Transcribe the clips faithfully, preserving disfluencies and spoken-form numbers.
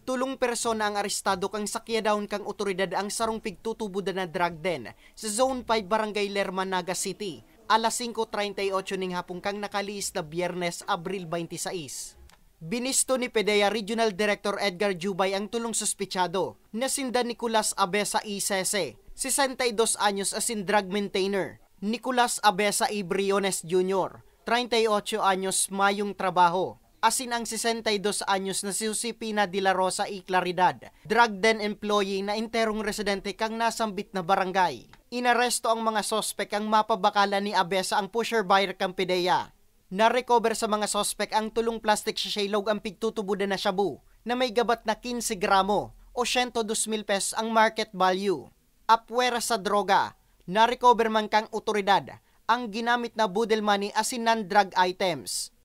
Tolong persona ang arestado kan sakyadahon kan otoridad ang sarong pigtutubodan na drug den sa Zone five, Barangay Lerma, Naga City, alas singko treinta y ocho ning hapon kan nakalihis na Biyernes, Abril twenty-six. Binisto ni PDEA Regional Director Edgar Jubay ang tolong suspechado, na sinda Nicolas Abesa y Sese, sesenta y dos anyos, asin drug maintainer, Nicolas Abesa y Briones Junior, treinta y ocho anyos, mayong trabaho, asin ang sesenta y dos anyos na si Josefina de la Rosa y Claridad, drug den employee na enterong residente kan nasambit na barangay. Inaresto ang mga suspek kan mapabakalan ni Abesa, ang pusher buyer kan PDEA. Na-recover sa mga suspek ang tolong plastic sachet log ang pigtutubodan na shabu na may gabat na quince gramo o sento dos mil pesos ang market value. Apwera sa droga, na-recover man kan otoridad ang ginamit na boodle money asin non-drug items.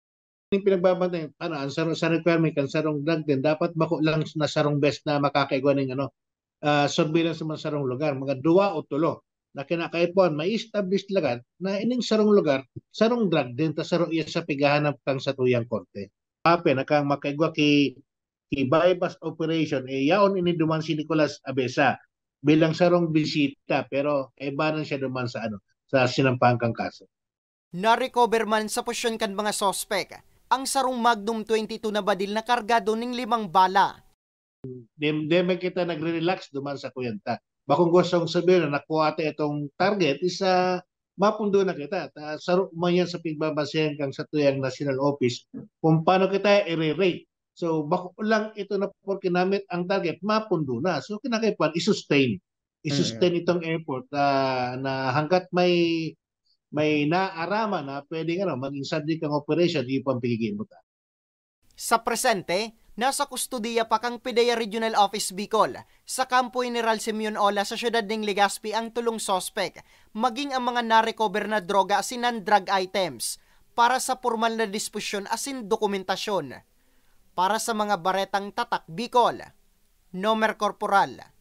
Yung pinagbabantayan, ano, ang sarong, sa requirement kan sarong drug den, dapat bako lang na sarong beses na makakaigwa ning, ano, ah, surveillance sa mga sarong lugar, mga duwa o tulo na kinakaipuhan, ma-establish talaga na ining sarong lugar, sarong drug den, ta saro iya sa pighahanap kan satuyang korte. Ape na kang makaigwa ki, ki buy-bust operation, eh, yaon ini duman si Nicolas Abesa bilang sarong bisita, pero kaibanan siya duman sa, ano, sa sinampahan kang kaso. Na-recover man sa posyon kan mga suspek ang sarong Magnum twenty-two na badil na kargado ning limang bala. Di, di man kita nagre-relax duman sa kuyanta. Bakong gustong sabihin na nakuha ta itong target, isa mapundo na kita. Ta, saro man yan sa pigbabasehan kang satuyang national office kung paano kita i-rate. So, bako lang ito na porke namit ang target, mapundo na. So, kinakaipuhan, i-sustain. I-sustain itong effort, ah, na hanggat may, may naaraman na pwedeng, ano, maging subject ang operation, iyo pang pigigin mo ta. Sa presente, nasa kustodiya pa kan PDEA Regional Office Bicol, sa Kampo General Simeon Ola sa siyudad ning Legazpi ang tolong suspek, maging ang mga na-recover na droga asin non-drug items para sa pormal na diskusyon asin dokumentasyon. Para sa mga baretang Tatak Bicol, Nomer Corporal,